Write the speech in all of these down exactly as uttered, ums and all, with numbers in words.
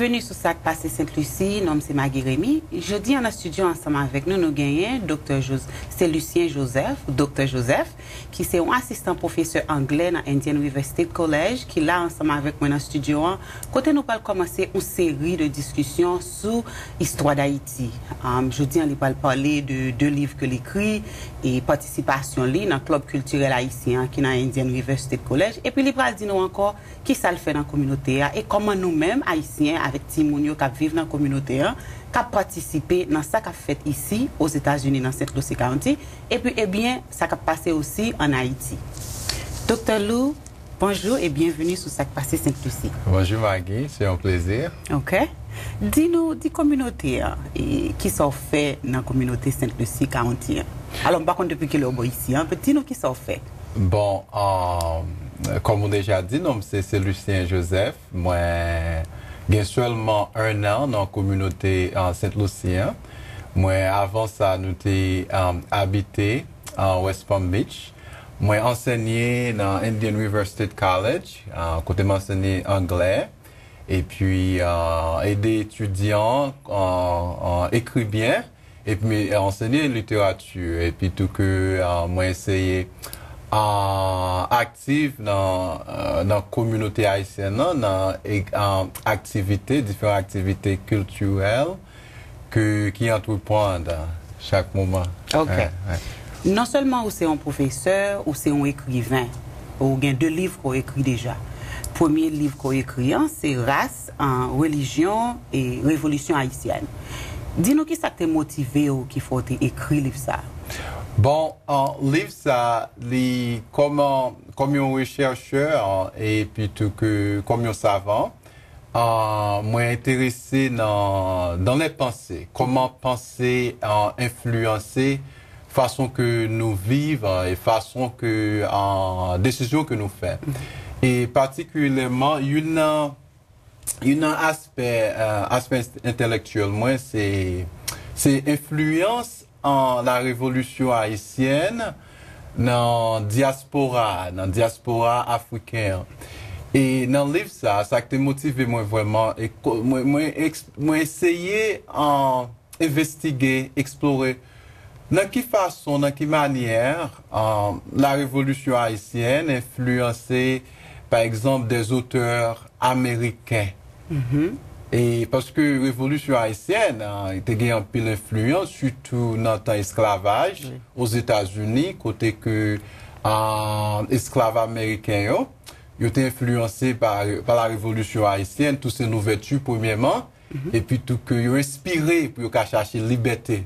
Byenveni sou Sa k Pase Sent Lisi, non m se Maggie Remy. Jodi an nan estidyo ansanm avèk nou, nou genyen Doktè Jos-, se Lucien Joseph, Doktè Joseph, ki se yon asistan pwofesè anglè nan Indian River State College, ki la ansanm avèk mwen nan estidyo an, kote nou pral kòmanse yon seri de diskisyon sou istwa Dayiti. Um, jodi an, li pral pale de de liv ke li ekri e patisipasyon li nan klèb kiltirèl ayisyen an ki nan Indian River State College. Epi li pral di nou ankò kisa l fè nan kominote a e kòman nou menm, Ayisyen, avèk timoun yo k ap viv nan kominote an, k ap patisipe nan sa k ap fèt isi, Ozetazini, nan Sent Lisi County, epi, ebyen, sa k ap pase osi ann Ayiti. Doktè Lou, bonjou e byenveni sou Sa k Pase Sent Lisi. Bonjou Maggie, se yon plezi. Ok. Di nou, di kominote an, e, kisa w fè nan kominote Sent Lisi County an. Alò, m pa konn depi kilè w bò isi an, men di nou kisa w fè. Bon, um, kòm ou deja di, non m se, se Lucien Joseph. Mwen gen sèlman ennan nan kominote, uh, Sent Lisi an. Mwen, avan sa, nou te, um, abite, uh, West Palm Beach. Mwen ansenye nan Indian River State College, uh, kote m ansenye anglè. Epi, uh, ede etidyan, uh, uh, ekri byen. Epi m ansenye literati. Epi tou ke, uh, mwen eseye, uh, aktif nan, uh, nan kominote ayisyèn nan, nan e- uh, aktivite, diferan aktivite kiltirèl ke, ki antreprann chak moman. Ok. Wi, wi. Non sèlman ou se yon pwofesè, ou se yon ekriven, ou gen de liv ke w ekri deja. Premye liv ke w ekri an, se Ras, an, Relijyon e Revolisyon Ayisyèn. Di nou kisa k te motive w ki fè w te ekri liv sa a? Bon, an, liv sa, li kòman, kòm yon rechèchè, an, epi tou ke kòm yon savan, an, mwen enterese nan, dans les pensées, kòman panse, an, enfliyanse fason ke nou viv, an, e fason ke, an, desizyon ke nou fè. E patikilyèman, youn nan, youn nan aspè, eh, aspè entelektyèl mwen, se, se enfliyans an la revolisyon ayisyèn nan dyaspora, nan dyaspora afriken an. E nan liv sa, sa k te motive mwen vrèman, e ko- mwen, mwen, eks- mwen eseye, an, envestige, eksplore nan ki fason, nan ki manyè, an, la revolisyon ayisyèn enfliyanse, pa egzanp, des auteurs américains. E paske revolisyon ayisyèn, an, te gen anpil enfliyans, sitou nan tan esklavaj, wi, Ozetazini, kote ke, an, esklav ameriken yo, yo te enfliyanse pa, pa la revolisyon ayisyèn, Toussaint Louverture premyèman, epi tou ke yo enspire pou yo ka chache libète.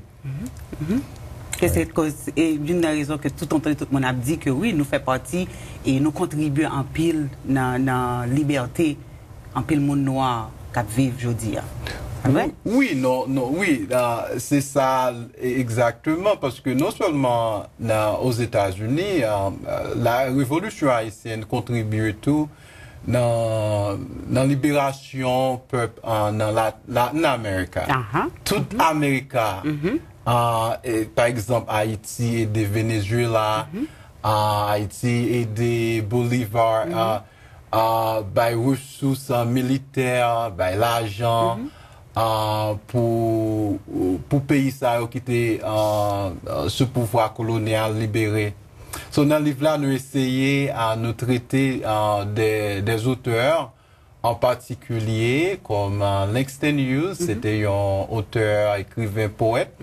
Ke se koz, e youn nan rezon ke toutotan tout moun ap di ke wi, nou fè pati e nou kontribye anpil nan, nan libète anpil moun nwa k ap viv jodi a. Pa vre? Wi, non, non, wi, ah, se sa, e- egzakteman, paske non sèlman nan, Ozetazini, ah, la revolisyon ayisyèn kontribye tou nan, nan liberasyon pèp, ah, nan la, Latin America. Aha. Tout Amerika, ah, e, pa egzanp, Ayiti ede Venezuela, ah, Ayiti ede Bolivar, ah, ah, bay resous, ah, militè, bay lajan, ah, pou, pou peyi sa yo ki te, ah, sou pouvwa kolonyal libere. So, nan liv la, nou eseye, ah, nou trete, ah, de, des auteurs, an patikilye, kòm, ah, Langston Hughes, se te yon otè, ekriven, powèt,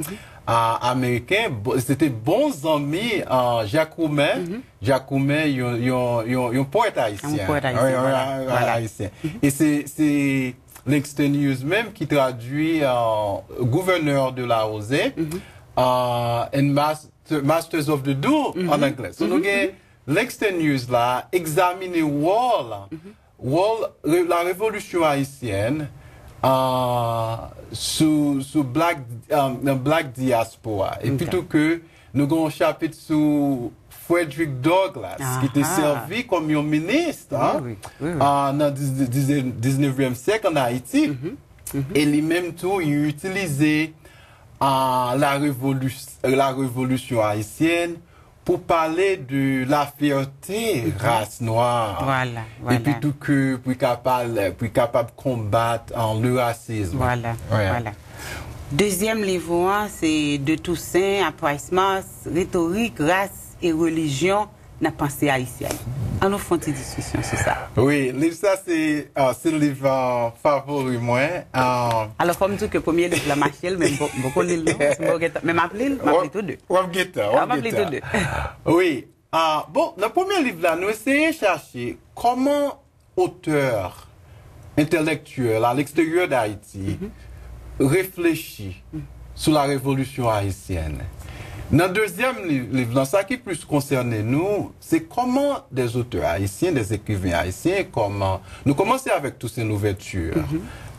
ah, ameriken, bo- se te bon zanmi, ah, Jacques Roumain. Jacques Roumain, yon, yon, yon, yon powèt ayisyen. Yon powèt ayisyen, vwala, vwala. Ayisyen. E se, se Langston Hughes menm ki tradui, ah, Gouverneur de la Rosée, ah, and Mas- Masters of the Duel an anglè. So, nou gen Langston Hughes la, egzamine wòl, wòl re- la revolisyon ayisyèn, ah, sou, sou black, ah, nan black diaspora. Epi tou ke nou gen yon chapit sou Frederick Douglass, ki te sèvi kòm yon minis, ah, nan diz- diz- diznevyèm syèk ann Ayiti. E li menm tou, li itilize, ah, la revolis- la revolisyon ayisyèn ou pale de la fierté ras nwa. Voilà, Epi voilà. tou ke pou kapab, pou kapab konbat an le racisme. Voilà, Ouais. voilà. Dezyèm liv ou an, se De Toussaint à Price Mars, rhétorique, race et religion dans la pensée haïtienne. An nou fè yon ti diskisyon sou sa. Wi, liv sa se ah, se liv ah, favori mwen. Ah, Alò, fò m di w ke premye liv la mache l, men m poko li l non. Si m poko gentan, men m ap li l, m ap li tou de. W ap gentan, w Ah, ap m ap li tou gentan. De. Wi. Ah, bon, nan premye liv la, nou eseye chache kòman otè entèlektyèl à l'extérieur d'Haïti reflechi sou la révolution haïtienne. Nan dezyèm liv, liv lan, sa ki plis konsène nou, se kòman des auteurs haïtiens, des écrivains haïtiens, kòman nou kòmanse avèk Toussaint Louverture,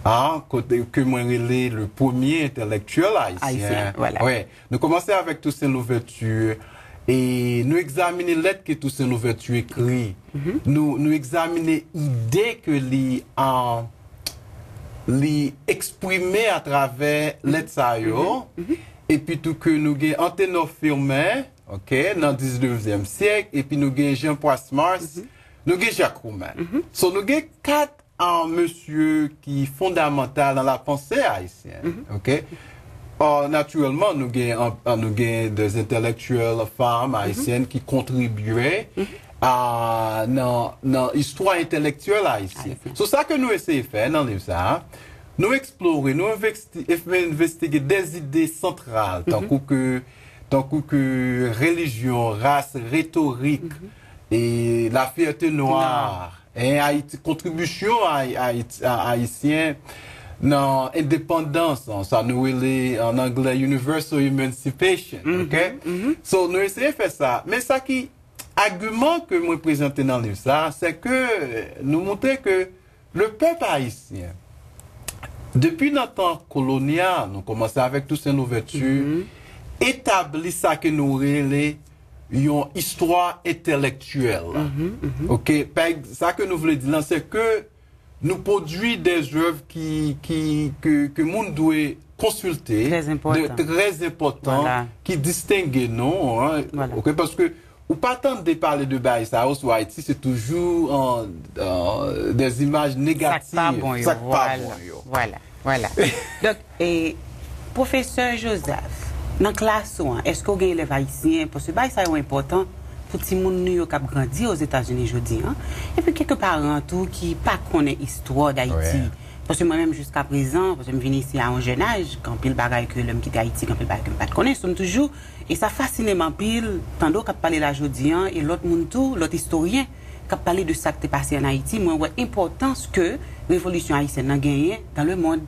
ah, kote ke mwen rele le premier intellectuel haïtien. Haïtien, voilà. Wi, nou kòmanse avèk Toussaint Louverture e nou egzamine lèt ke Toussaint Louverture ekri. Nou, nou egzamine ide ke li an li eksprime atravè lèt sa yo. Epi tou ke nou gen Anténor Firmin, ok, nan diznèvyèm syèk, epi nou gen Jean Price Mars, nou gen Jacques Roumain. So nou gen kat an mesye ki fondamantal nan la pensée haïtienne, ok? Or, naturèlman, nou gen an- an- nou gen des intellectuelles femmes haïtiennes ki kontribye a nan nan istwa entèlektyèl ayisyen. So sa ke nou eseye fè nan liv sa a, nou eksplore, nou envesti, envestige des idées centrales, tankou ke tankou ke relijyon, ras, retorik, e la fierté noire, en, Ayiti, kontribisyon a- Ayiti- a- ayisyen nan endepandans, sa nou rele an anglè universal emancipation, ok? So nou eseye fè sa, men sa ki agiman ke mwen prezante nan liv sa, se ke nou montre ke le pèp ayisyen, depi nan tan kolonyal, nou kòmanse avèk Toussaint Louverture, etabli sa ke nou rele yon istwa entèlektyèl. Ok, pa egz- sa ke nou vle di lan, se ke nou pwodui des œuvres ki ki ke, ke moun dwe konsilte, Très important. Très important, Voilà. Ki distenge nou, hein, Voilà. Ok, paske ou pa tande pale de bagay sa yo sou Ayiti, se toujou an, an, des images Sa k négatives. Pa bon yo. Sa k pa Voilà. Bon yo. Voilà. Voilà. Donk, e, pwofesè Joseph, nan klas ou an, èske w gen elèv ayisyen? Paske bagay sa yo enpòtan pou timoun nou yo k ap grandi Ozetazini jodi an. Epi kèk paran tou ki pa konnen istwa Dayiti. Wi. Paske mwen menm jiska prezan, paske m vin isi a yon jèn aj, gen anpil bagay ke lè m kite Ayiti, gen anpil bagay ke m pa t konnen. So m toujou, e sa fasine m anpil, tande w k ap pale la jodi an, e lòt moun tou, lòt istoryen, k ap pale de sa k te pase ann Ayiti, mwen wè enpòtans ke revolisyon ayisyèn nan genyen dans le monde.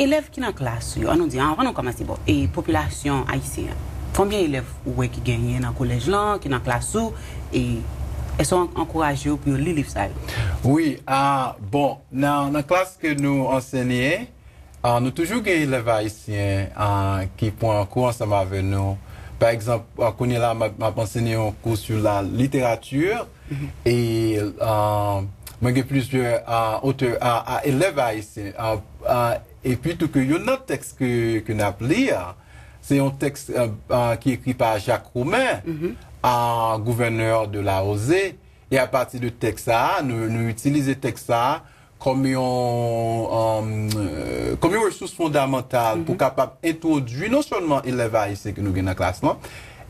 Elèv ki nan klas ou yo, ann nou di, anvan nou kòmanse, bon, e popilasyon ayisyen an, konbyen elèv ou wè ki genyen nan kolèj lan, ki nan klas ou, e èske w ankouraje yo pou yo li liv sa yo? Wi, a, bon, nan, nan klas ke nou ansenye, a, nou toujou gen elèv ayisyen, a, ki pran kou ansanm avè nou. Pa egzanp, a, kounye la, m ap, m ap ansenye yon kou sou la littérature, e, a, mwen gen plizyè, a, otè, a, a, elèv ayisyen, a, a, epi tou ke youn nan tèks ke, ke n ap li a, se yon tèks, a, a, ki ekri pa Jacques Roumain, a, gouvènè de la Rosée, e apati de tèks sa a, nou, nou itilize tèks sa a kòm yon, um, euh, kòm yon resous fondamantal pou kapab entwodui non sèlman elèv ayisyen ke nou gen nan klas lan,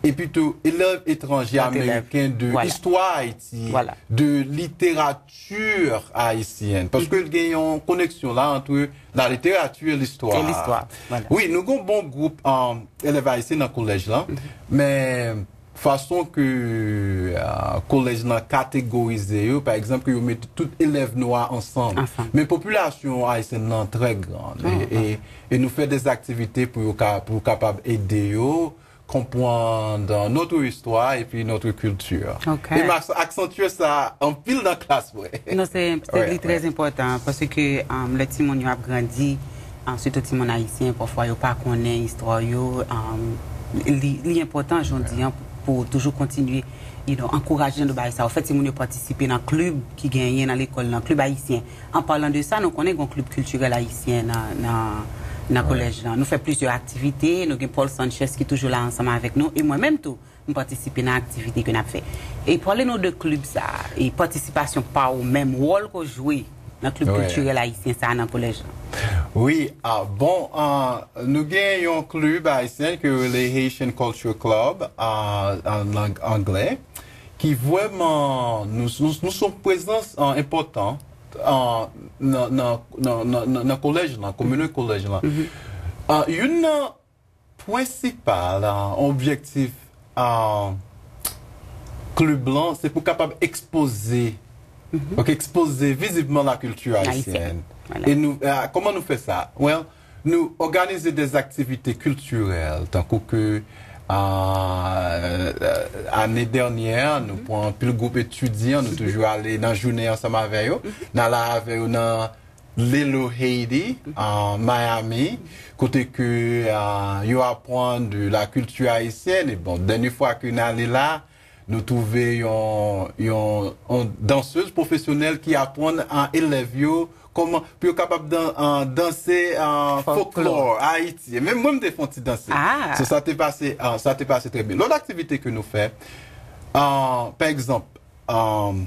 epi tou elèv etranje Lòt elèv. Ameriken de Voilà. Istwa Ayiti, Voilà. De littérature haïtienne. Paske l gen yon koneksyon la entre la littérature et l'histoire. Et l'histoire, voilà. Wi, nou gen yon bon gwoup, um, elèv ayisyen nan kolèj lan, men fason ke, euh, kolèj lan kategorize yo, pa egzanp, ke yo mete tout elèv nwa ansanm. Ansanm. Men popilasyon ayisyèn lan trè gran. E, e, e nou fè des activités pou yo ka, pou kapab ede yo konprann notre histoire et puis notre culture. Ok. E m ak- aksantye sa anpil nan klas mwen. Non, se se Ouais, li trè ouais. Enpòtan paske, um, lè timoun yo ap grandi, um, sitou timoun ayisyen, pafwa yo pa konnen istwa yo, um, li, li enpòtan jodi an pou, pou toujou kontinye, you know, ankouraje jan de bagay sa yo. Fè timoun yo patisipe nan klib ki genyen nan lekòl, nan klib ayisyen. An palan de sa, nou konnen gen yon klib kiltirèl ayisyen nan, nan, nan kolèj lan. Nou fè plizyè aktivite, nou gen Paul Sanchez ki toujou la ansanm avèk nou, e mwen menm tou, Patisipe nan aktivite ke n ap fè. E pale nou de klib sa a, e patisipasyon pa ou menm, wòl ke w jwe nan klib kiltirèl ayisyen sa a nan kolèj lan. Wi, ah, bon, ah, nou gen yon klib ayisyen ke yo rele Haitian Culture Club, ah, an lang anglè, ki vrèman, nou, nou, nou se yon prezans, ah, enpòtan, ah, nan, nan, nan, nan, nan, nan kolèj lan, kominote kolèj lan. Ah, youn nan prensipal, ah, objektif, ah, klib lan, se pou kapab ekspoze, ok, ekspoze vizibman lakilti ayisyèn. E nou, ah, kòman nou fè sa? Well, nou òganize de aktivite kiltirèl, tankou ke, ah, ane dènyè, nou pran anpil gwoup etidyan, nou toujou ale nan jounen ansanm avè yo, n ale avè yo nan Little Haiti, an Miami, kote ke, ah, yo aprann de la culture haïtienne. E bon, dènye fwa ke n ale la, nou twouve yon, yon, yon dansez pwofesyonèl ki aprann, ah, elèv yo kòman pou yo kapab dan, ah, danse, ah, folklò Ayiti. E menm mwen, m te fè yon ti danse. So, sa te pase, ah, sa te pase trè byen. Lòt aktivite ke nou fè, ah, pa egzanp, Um,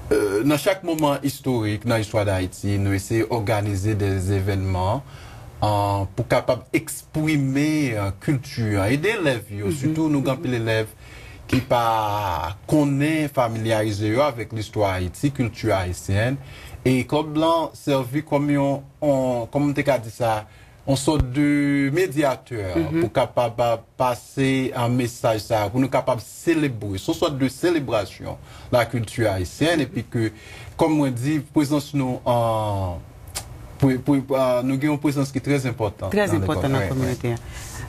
euh, nan chak moman istorik nan istwa Dayiti, nou eseye òganize de evènman, uh, pou kapab eksprime, uh, kilti an. Ede elèv yo, sitou nou gen anpil elèv ki pa konnen familyarize yo avèk listwa Ayiti, kilti ayisyèn. E klib lan sèvi kòm yon, yon, kòman m te ka di sa, yon sòt de medyatè pou kapab pase, uh, mesaj sa a, pou nou kapab selebre. Se yon sòt de selebrasyon lakilti ayisyèn, epi ke, kòm mwen di, prezans nou an, pre- pre- ah, nou gen yon prezans ki trè enpòtan. Trè enpòtan nan kominote a.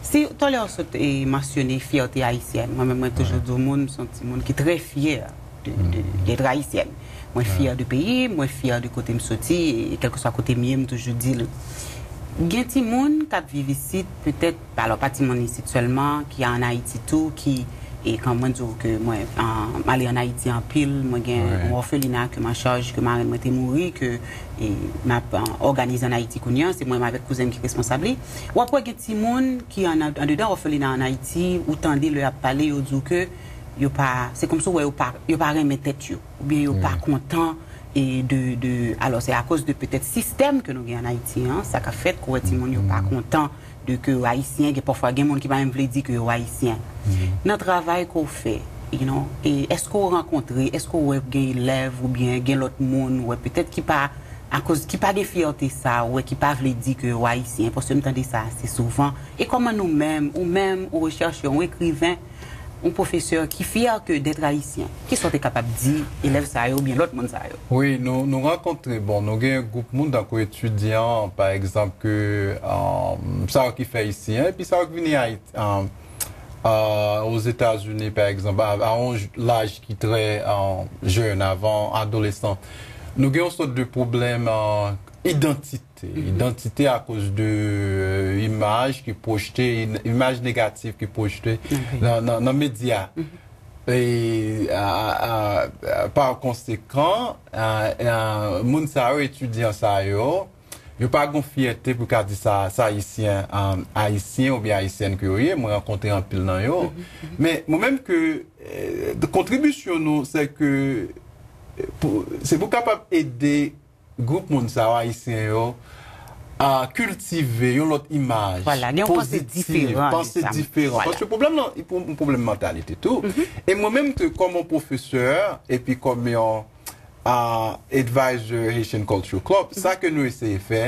Si talè w sot e mansyone fyète ayisyèn, mwen menm mwen toujou di w moun, m se yon timoun ki trè fyè de, de, d'être haïtienne. Mwen fyè de peyi m, mwen fyè de kote m soti, e kèlkeswa kote m ye, m toujou di l. Gen timoun k ap viv isit, petèt, alò pa timoun isit sèlman, ki ann Ayiti tou, ki, e kan mwen di w ke mwen, an, m ale ann Ayiti anpil, mwen gen yon òfelina ke m an chaj, ke marenn mwen te mouri, ke, e, m ap, an, òganize ann Ayiti kounye a, se mwen menm avèk kouzen m ki responsab li. W ap wè gen timoun ki ann, andedan òfelina ann Ayiti, ou tande lè y ap pale, yo di w ke yo pa, se kòmsi w wè yo pa, yo pa renmen tèt yo, oubyen yo pa kontan e de, de, alò, se akoz de petèt sistèm ke nou gen ann Ayiti an, sa k ap fèt, ke w wè timoun yo pa kontan de ke yo ayisyen, gen pafwa gen moun ki pa menm vle di ke yo ayisyen. Nan travay ke w fè, you know, e èske w rankontre, èske w wè gen elèv oubyen gen lòt moun, w wè petèt ki pa, akoz ki pa gen fyète sa, w wè ki pa vle di ke yo ayisyen, paske m tande sa ase souvan. E kòman nou menm, ou menm, ou rechèchè, yon ekriven, yon pwofesè ki fyè ke d'être ayisyen, kisa w te kapab di elèv sa yo oubyen lòt moun sa yo? Wi, nou, nou rankontre, bon, nou gen gwoup moun, tankou etidyan, pa egzanp, ke, um, sa yo ki fè isi, en, epi sa yo ki vini Ayiti, um, uh, Ozetazini, pa egzanp, a, a yon j- laj ki trè, um, jèn, avan adolesan. Nou gen yon sòt de pwoblèm, uh, idantite. Idantite akoz de, euh, imaj ki pwojte, im- imaj negatif ki pwojte nan, nan, nan medya. E, a, a, a, pa konsekan, a, a, moun sa yo, etidyan sa yo, yo pa gen fyète pou ka di sa, sa ayisyen, a, ayisyen oubyen ayisyèn ke yo ye. Mwen rankontre anpil nan yo. Men, mwen menm ke, eh, kontribisyon nou, se ke, eh, pou, se pou kapab ede gwoup moun sa yo, ayisyen yo, a kiltive yon lòt imaj pozitiv, panse diferan. Paske pwoblèm lan, pou yon pwoblèm mantalite tou. E mwen menm tou, kòm yon pwofesè, epi kòm yon, a, advisor Haitian Cultural Club, sa ke nou eseye fè,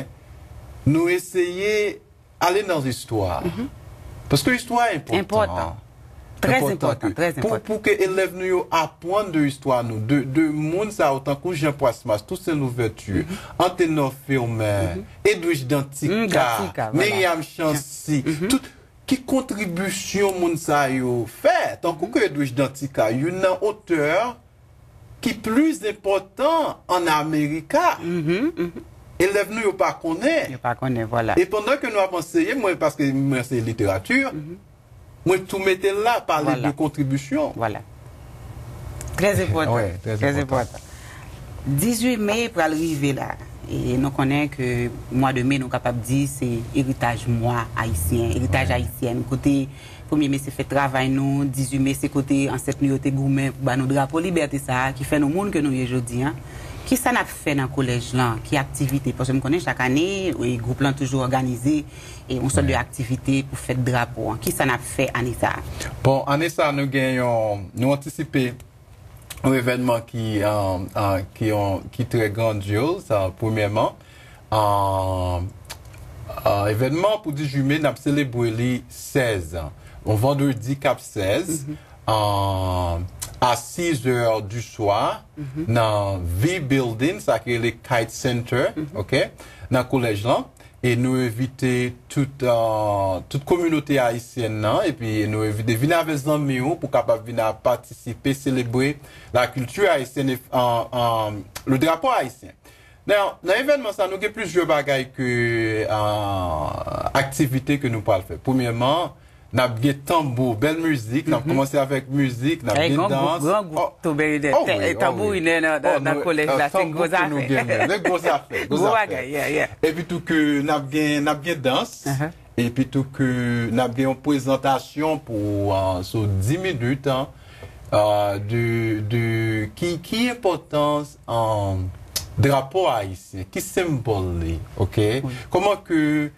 nou eseye ale nan istwa. Paske istwa enpòtan. Enpòtan. Trè enpòtan, trè enpòtan. Pou, pou ke elèv nou yo aprann de istwa nou, de, de moun sa yo tankou Jean Proismas, Toussaint Louverture, Anténor Firmin, Edwige Danticat, Myriam Chancy, tout ki kontribisyon moun sa yo fè. Tankou ke Edwige Danticat, youn nan otè ki pli enpòtan ann Amerika. Elèv nou yo pa konnen. Yo pa konnen, vwala. E pandan ke nou ap anseye, mwen, paske mwen anseye literati, mwen tou mete l la, pale de kontribisyon. Vwala. Trè enpòtan. Trè enpòtan. Dizuit me pral rive la. E nou konnen ke mwa de me, nou kapab di, se eritaj mwa ayisyen, eritaj ayisyen, kote premye me se fèt travay nou, dizuit me se kote ansèt nou yo te goumen pou ba nou drapo libète sa a, ki fè nou moun ke nou ye jodi a. Kisa n ap fè nan kolèj lan? Ki aktivite? Paske m konnen chak ane, e, gwoup lan toujou òganize e yon sòt de aktivite pou fèt drapo an. Kisa n ap fè ane sa a? Bon, ane sa a, nou gen yon, nou antisipe yon evènman ki, um, uh, ki, yon, ki trè grandyòz, uh, premyèman. Um, uh, evènman pou dizuit me, n ap selebre li sèz an. Yon vandredi k ap sèz, um, a six heures du soir, nan V Building, sa ki rele Kite Center, ok, nan kolèj lan. E nou envite tout, uh, tout kominote ayisyèn nan, epi nou envite vin avè zanmi w pou kapab vin a patisipe, selebre la culture haïtienne, e, uh, uh, le drapeau haïtien. Nan, nan evènman sa, nou gen plizyè bagay ke, uh, aktivite ke nou pral fè. Premyèman, n ap gen tanbou, bèl mizik, n ap kòmanse avèk mizik, n ap gen dans. Gran gwoup tou, Bernadette. Tanbourinè nan, nan, nan kolèj la, se gwo zafè. Gwo zafè, gwo bagay, yeah, yeah. Epi tou ke n ap gen, n ap gen dans. Epi tou ke n ap gen yon prezantasyon pou, uh, sou dis minit, uh, de, de ki, ki enpòtans, um, drapo ayisyen, ki senbòl li, ok? Kòman ke, uh,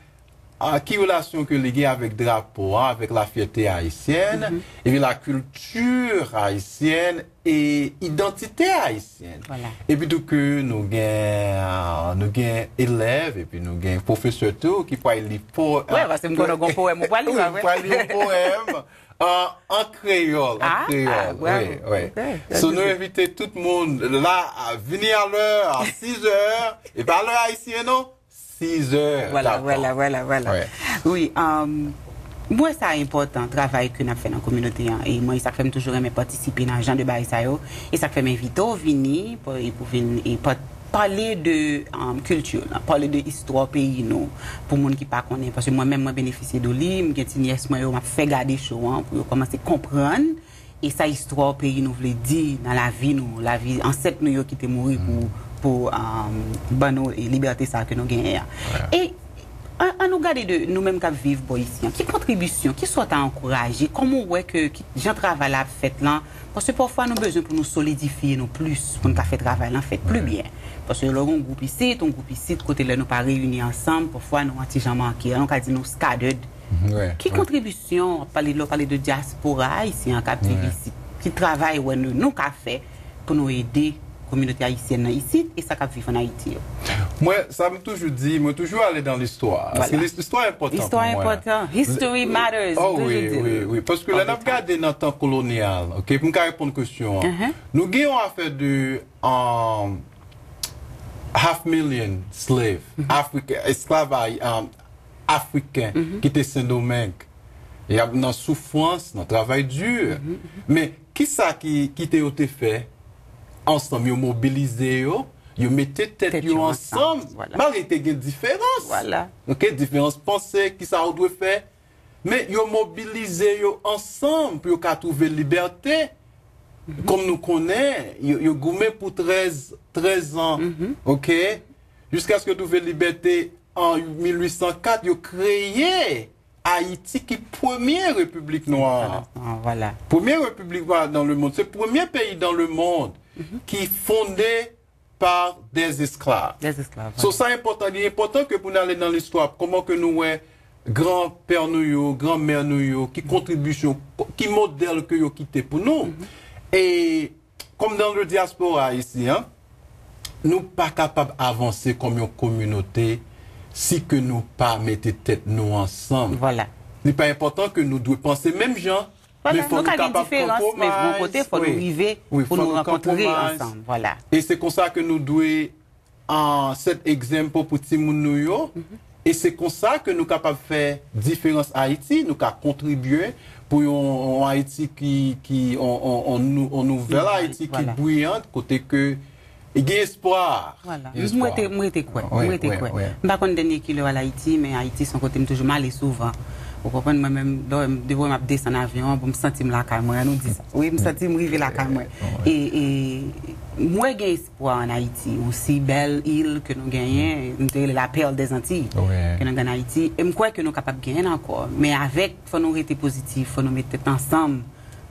ki relasyon ke li gen avèk drapo a, avèk la fierté haïtienne, epi la culture haïtienne e idantite ayisyèn. Epi tou ke nou gen, uh, nou gen elèv, epi nou gen pwofesè tou ki pral li po-, Wè, paske m konnen w gen yon powèm ou pral li, pa vre? Pral li yon powèm, uh, an kreyòl, an kreyòl. Wi, wi. So, nou envite tout moun la, uh, vini a lè, a six heures, e pa lè ayisyen non, six heures. Vwala, vwala, vwala, vwala. Wi, um, m wè sa enpòtan, travay ke n ap fè nan kominote an. E mwen, e sa k fè m toujou renmen patisipe nan jan de bagay sa yo. E sa k fè m envite w vini, pou, e pou vin, e pa-, pale de, um, kilti nou, pale de istwa peyi nou, pou moun ki pa konnen. Paske mwen menm, mwen benefisye de li, m gen ti nyès mwen yo, m ap fè gade show an, pou yo kòmanse konprann e sa istwa peyi nou vle di nan lavi nou, lavi ansèt nou yo ki te mouri pou, pou, um, ban nou, e, libète sa ke nou genyen an. E an, an nou gade de nou menm k ap viv bò isi an, ki kontribisyon, ki sa w ta ankouraje, kòman w wè ke, ki jan travay la ap fèt lan? Paske pafwa nou bezwen pou nou solidifye nou plis, pou n ka fè travay lan fèt pli byen. Paske lè w gen yon gwoup isit, yon gwoup isit, kote lè nou pa reyini ansanm, pafwa nou an ti jan manke, nou ka di nou scattered. Ki kontribisyon, w ap pale, lè w pale de dyaspora ayisyen an k ap viv isit, ki travay wè nou, nou ka fè pou nou ede kominote ayisyèn nan isit e sa k ap viv an Ayiti yo? Mwen, sa m toujou di, mwen toujou ale dans l'histoire. Paske lis-, istwa enpòtan pou mwen. Istwa enpòtan. History matters, m toujou di l. Wi, wi. Paske lè n ap gade nan tan kolonyal, ok, pou m ka reponn kesyon an, nou gen yon afè de, um, half million slave, Afriken, esklav, um, Afriken ki te Sendomeng. Y ap nan soufrans, nan travay di. Men, kisa ki, ki te yo te fè ansanm? Yo mobilize yo, yo mete tèt yo ansanm, malgre te gen diferans. Ok, diferans panse, kisa yo dwe fè. Men, yo mobilize yo ansanm pou yo ka twouve libète. Kòm nou konnen, yo, yo goumen pou trèz, trèz an. Ok? Jiskaske yo twouve libète an mil uit san kat, yo kreye Ayiti ki premye repiblik nwa. Premye repiblik nwa dans le monde. Se premye peyi dans le monde ki fonde par des esclaves. So, sa enpòtan, li enpòtan ke pou n ale nan listwa, kòman ke nou wè granpè nou yo, granmè nou yo, ki kontribisyon, ki modèl ke yo kite pou nou. E kòm dans le diaspora isi, en, nou pa kapab avanse kòm yon kominote si ke nou pa mete tèt nou ansanm. Li pa enpòtan ke nou dwe panse menm jan, men fò nou kapab konpwomayiz. Wi, fò nou konpwomayiz. E se konsa ke nou dwe, an, set egzanp pou timoun nou yo. E se konsa ke nou kapab fè diferans Ayiti, nou ka kontribye pou yon, yon Ayiti ki, ki, on, on, on nou-, on nouvèl Ayiti ki briyant, kote ke gen espwa. Gen espwa. M rete, m rete kwè, m rete kwè. M pa konn dènye kilè w al Ayiti, men Ayiti se yon kote m toujou, m ale souvan. Ou konprann, mwen menm, lè m, depi m ap desann avyon an, bon, m santi m lakay mwen, an nou di sa. Wi, m santi m rive lakay mwen. E, e, mwen gen espwa ann Ayiti, yon si bèl il ke nou genyen, m te rele la perle des Antilles, ke nou gen ann Ayiti. E m kwè ke nou kapab genyen l ankò. Men avèk, fò nou rete pozitif, fò nou met tèt ansanm,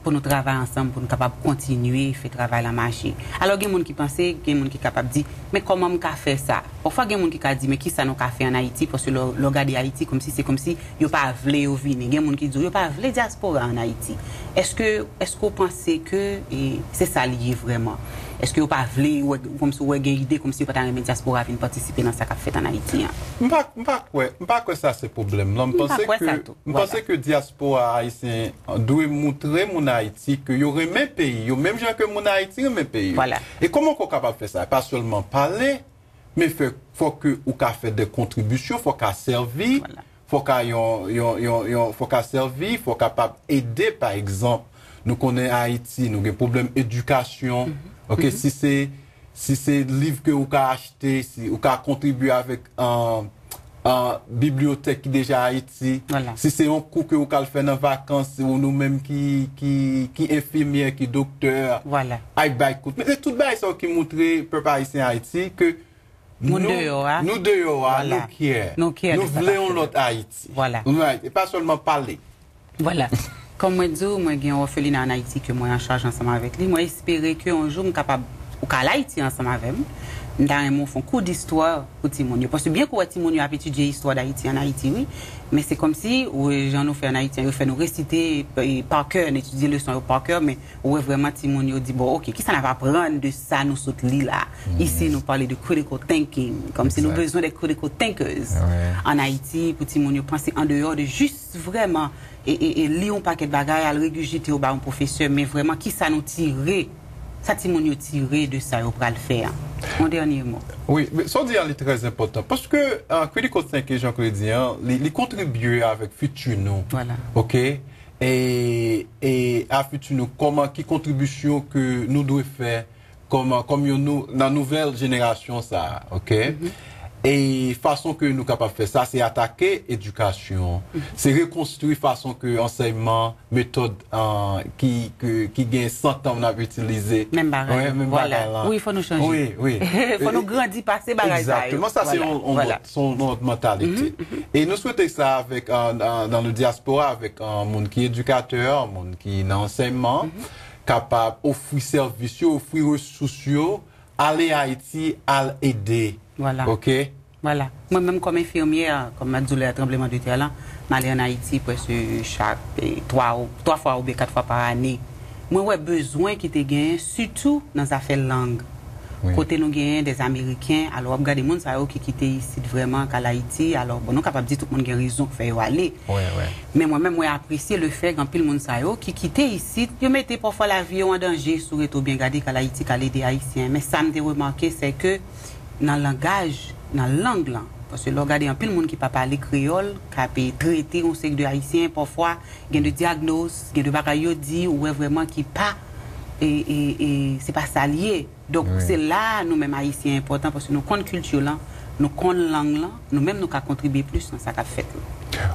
pou nou travay ansanm, pou nou kapab kontinye fè travay la mache. Alò, gen moun ki panse, gen moun ki kapab di, men kòman m ka fè sa? Pafwa, gen moun ki ka di, men kisa nou ka fè ann Ayiti? Paske lè, lè w gade Ayiti, kòmsi se kòmsi yo pa vle yo vini. Gen moun ki di w, yo pa vle dyaspora ann Ayiti. Èske, èske w panse ke, e, se sa l ye vrèman? Èske yo pa vle, wè, kòmsi w wè gen ide, kòmsi yo pa ta renmen dyaspora vin patisipe nan sa k ap fèt ann Ayiti an? M pa, m pa kwè, m pa kwè sa se pwoblèm nan. M panse ke M panse ke dyaspora ayisyen dwe moutre moun Ayiti ke yo renmen peyi yo, menm jan ke moun Ayiti renmen peyi yo. E kòman ke w kapab fè sa? Pa sèlman pale, men fè, fò ke ou ka fè de kontribisyon, fò ka sèvi, fò ka yon, yon, yon, yon, fò ka sèvi, fò kapab ede, pa egzanp, nou konnen Ayiti, nou gen pwoblèm edikasyon, oke, si se si se liv ke ou ka achte, si ou ka kontribye avèk, an, an, bibliyotèk ki deja Ayiti, si se yon kou ke ou ka al fè nan vakans, ou nou menm ki, ki, ki enfimyè, ki doktè, al bay kout men. Se tout bagay sa yo ki moutre pèp ayisyen Ayiti ke nou deyò a, nou care. Nou vle yon lòt Ayiti. Right. E pa sèlman pale. Vwala. Kòm mwen di w, mwen gen yon òfelina ann Ayiti ke mwen an chaj ansanm avèk li. Mwen espere ke yon jou m kapab, ou ka al Ayiti ansanm avè m. M ta renmen w fè yon kou distwa pou timoun yo. Paske byen ke w wè timoun yo ap etidye istwa Dayiti ann Ayiti, wi. Men se kòmsi, ou, jan nou fè ann Ayiti an, yo fè nou resite, e, pa kè, n etidye leson yo pa kè, men ou wè vrèman timoun yo di, bon, oke, kisa n ap aprann de sa nou sot li la? Isi, nou pale de critical thinking, kòmsi nou bezwen de critical thinkers ann Ayiti pou timoun yo panse andeyò de jis vrèman e, e, e li yon pakèt bagay, al regijite yo ba yon pwofesè, men vrèman, kisa nou tire, sa timoun yo tire de sa yo pral fè an? Yon dènye mo. Wi, men sa w di an, li trè enpòtan. Paske, ah, critical thinking, jan ke yo di an, li, li kontribye avèk fiti nou. Vwala. Oke? E, e a fiti nou, kòman, ki kontribisyon ke nou dwe fè kòm, kòm yon nou, nan nouvèl jenerasyon sa a, oke? E fason ke nou kapab fè sa, se atake edikasyon, se rekonstwi fason ke ansèyman, metòd, ah, ki, ki, ki gen san tan n ap itilize. Menm bagay la. Wi, fò nou chanje. Wi, wi. Fò nou grandi pase bagay sa yo. Egzakteman, sa se yon, yon lòt, se yon lòt mantalite. E nou swete sa avèk, ah, nan, nan le diaspora, avèk, ah, moun ki edikatè, moun ki nan ansèyman, kapab ofri sèvis yo, ofri resous yo, ale Ayiti, al ede. Vwala. Oke? Vwala. Mwen menm kòm enfimyè, kòm m ap di w lè tranbleman de tè lan, m ale ann Ayiti prèske chak, e, twa ou, twa fwa oubyen kat fwa pa ane. Mwen wè bezwen ki te genyen, sitou nan zafè lang. Wi. Kote nou genyen dè Ameriken, alò w ap gade moun sa yo ki kite isit vrèman, k al Ayiti, alò, bon, nou kapab di tout moun gen rezon k fè yo ale. Wi, wi. Men mwen menm, mwen apresye lefèt anpil moun sa yo ki kite isit, yo mete pafwa lavi yo an danje, si w rete w byen gade, k al Ayiti, k al ede Ayisyen. Men sa m te remake, se ke nan langaj, nan lang lan, paske lè w gade anpil moun ki pa pale kreyòl, k ap trete yon seri de Ayisyen, pafwa, gen de dyagnoz, gen de bagay yo di, ou wè vrèman ki pa, e, e, e, se pa sa l ye. Donk, se la a nou menm Ayisyen enpòtan, paske nou konn kilti lan, nou konn lang lan, nou menm nou ka kontribye plis nan sa k ap fèt la.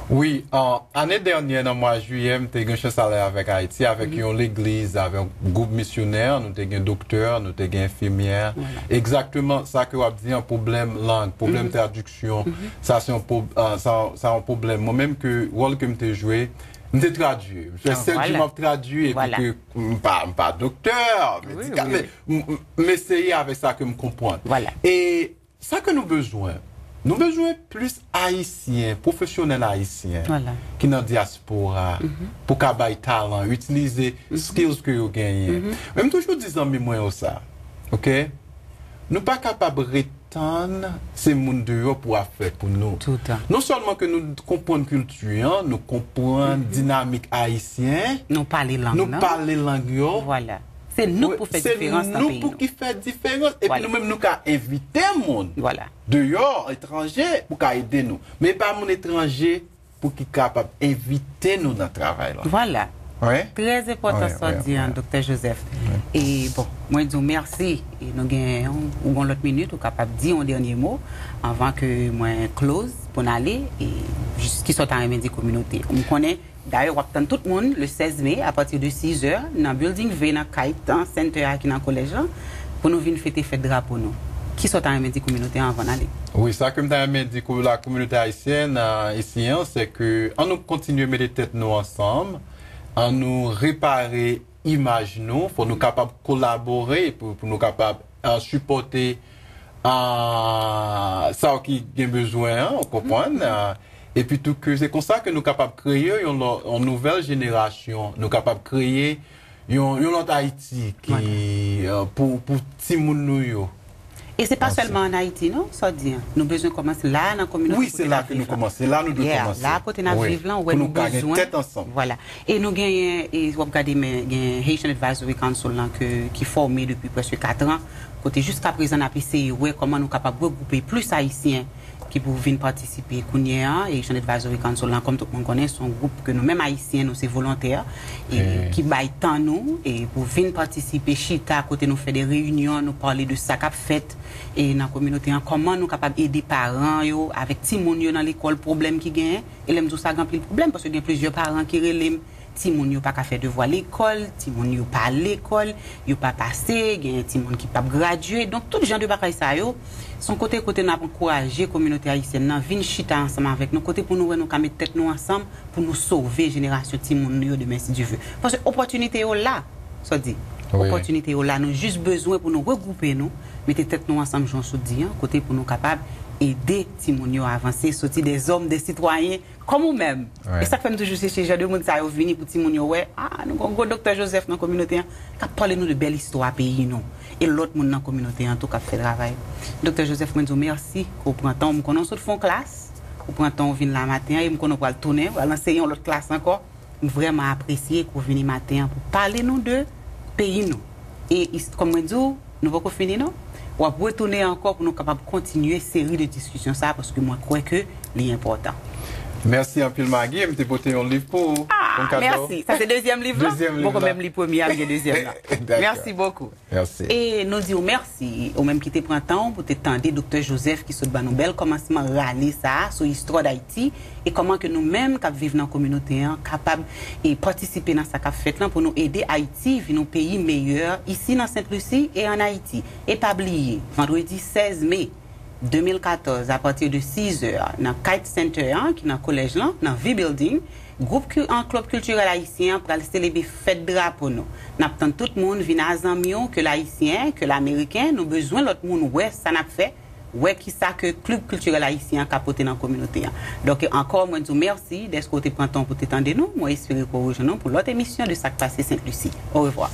Wi, ah, ane dènyè nan mwa jiyè, m te gen chans ale avèk Ayiti, avèk yon legliz, avèk yon gwoup misyonè, nou te gen doktè, nou te gen enfimyè. Vwala. Egzakteman sa ke w ap di an, pwoblèm lang, pwoblèm tradiksyon, sa se yon pwob-, ah, sa, sa yon pwoblèm. Mwen menm ke wòl ke m te jwe, m te tradui. M fè sèt jou m ap tradui, epi ke m pa, m pa doktè, medikal, men m, m, m eseye avèk sa ke m konprann. Vwala. E sa ke nou bezwen, nou bezwen plis Ayisyen, pwofesyonèl ayisyen ki nan dyaspora, pou ka bay talan, itilize skills ke yo genyen. Men m toujou di zanmi mwen yo sa, oke? Nou pa kapab ret tann se moun deyò pou ap fè pou nou. Toutan. Non sèlman ke nou konprann kilti an, nou konprann dinamik ayisyen, nou pale lang nan, nou pale lang yo. Vwala. Se nou pou fè diferans nan peyi nou. Se nou pou ki fè diferans. Epi nou menm, nou ka envite moun deyò, etranje, pou ka ede nou. Men e pa moun etranje pou ki kapab envite nou nan travay la. Vwala. Wi. Trè enpòtan sa w di an, Doktè Joseph. E bon, mwen di w mèsi. E nou gen yon, ou gen yon lòt minit, ou kapab di yon dènye mo anvan ke mwen close pou n ale. E Jis kisa w ta renmen di kominote? M konnen, dayè, w ap tann tout moun le sèz me, apati de sizè, nan Building V, nan Kite Center a ki nan kolèj lan, pou nou vin fete fèt drapo nou. Kisa w ta renmen di kominote an anvan n ale? Wi, sa ke m ta renmen di kou-, la kominote ayisyèn, euh, isi an, se ke ann nou kontinye mete tèt nou ansanm, ann nou repare imaj nou, fò nou kapab kolabore pou, pou nou kapab, euh, sipòte, euh, sa yo ki gen bezwen an, ou konprann? Euh, epi tou ke se konsa ke nou kapab kreye yon lò-, yon nouvèl jenerasyon, nou kapab kreye yon, yon lòt Ayiti ki, euh, pou, pou timoun nou yo. E se pa sèlman ann Ayiti, non, sa w di an. Nou bezwen kòmanse la, nan kominote kote n ap viv la. Wi, se la ke nou kòmanse, la nou dwe kòmanse. La kote n ap viv lan, wè nou bezwen. Pou nou ka gen tèt ansanm. Vwala. E nou genyen, e w ap gade, men gen Haitian Advisory Council lan ke, ki fòme depi prèske kat an, kote jiska prezan n ap eseye wè kòman nou kapab regwoupe plis Ayisyen ki pou vin patisipe kounye a, Haitian Advisory Council lan, kòm tout moun konnen, se yon gwoup ke nou menm Ayisyen, nou se volontè, e ki bay tan nou, e pou vin patisipe, chita, kote nou fè de reyinyon, nou pale de sa k ap fèt, e nan kominote an, kòman nou kapab ede paran yo, avèk timoun yo nan lekòl, pwoblèm ki genyen, e lè m di w sa, gen anpil pwoblèm, paske gen plizyè paran ki rele m, timoun yo pa ka fè devwa lekòl, timoun yo pa lekòl, yo pa pase, gen timoun ki p ap gradye. Donk, tout jan de bagay sa yo, se yon kote, kote n ap ankouraje kominote ayisyèn nan vin chita ansanm avèk nou, kote pou nou wè nou ka met tèt nou ansanm pou nou sove jenerasyon timoun nou yo demen, si Dye ve. Paske opòtinite yo la, sa w di? Wi. Opòtinite yo la, nou jis bezwen pou nou regwoupe nou, mete tèt nou ansanm, jan w sot di an, kote pou nou kapab ede timoun yo avanse, soti de zòm, de sitwayen, kòm ou menm. Wi. E sa k fè m toujou chèche jan de moun sa yo vini pou timoun yo wè, ah, nou gon gwo Doktè Joseph nan kominote an, k ap pale nou de bèl istwa peyi nou. E lòt moun nan kominote an tou k ap fè travay. Doktè Joseph, mwen di w mèsi ke w pran tan w. M konnen w sot fè yon klas, ou pran tan w vin la maten an, e m konnen w pral tounen, w pral anseye yon lòt klas ankò. M vrèman apresye ke w vini maten an pou pale nou de peyi nou. E is-, kòm mwen di w, nou poko fini non. W ap retounen ankò pou nou kapab kontinye seri de diskisyon sa a, paske mwen kwè ke li enpòtan. Mèsi anpil, Maggie. M te pote yon liv pou ou, ah, kòm kado. Mèsi. Sa se dezyèm liv lan? Dezyèm liv lan. M poko menm li premye a, m gen dezyèm lan. Dakò. Mèsi bokou. Mèsi. E nou di w mèsi, ou menm ki te pran tan w pou te tande Doktè Joseph ki sot ban nou bèl kòmansman rale sa a sou istwa Dayiti, e kòman ke nou menm k ap viv nan kominote an kapab e patisipe nan sa k ap fèt lan pou nou ede Ayiti vin yon peyi meyè isi nan Sent Lisi e ann Ayiti. E pa bliye, vandredi sèz me de mil katòz, apati de sizè, nan Kite Center an, ki nan kolèj lan, nan V Building, gwoup ki, an klèb kiltirèl ayisyen an pral selebre fèt drapo nou. N ap tann tout moun vin a zanmi w, ke l ayisyen, ke l ameriken, nou bezwen lòt moun wè sa n ap fè, wè kisa ke klèb kiltirèl ayisyen an ka pote nan kominote an. Donk, ankò, mwen di w mèsi dèske w te pran tan w pou te tande nou. Mwen espere ke w rejwenn nou pou lòt emisyon de Sa k Pase Sent Lisi. Orevwa.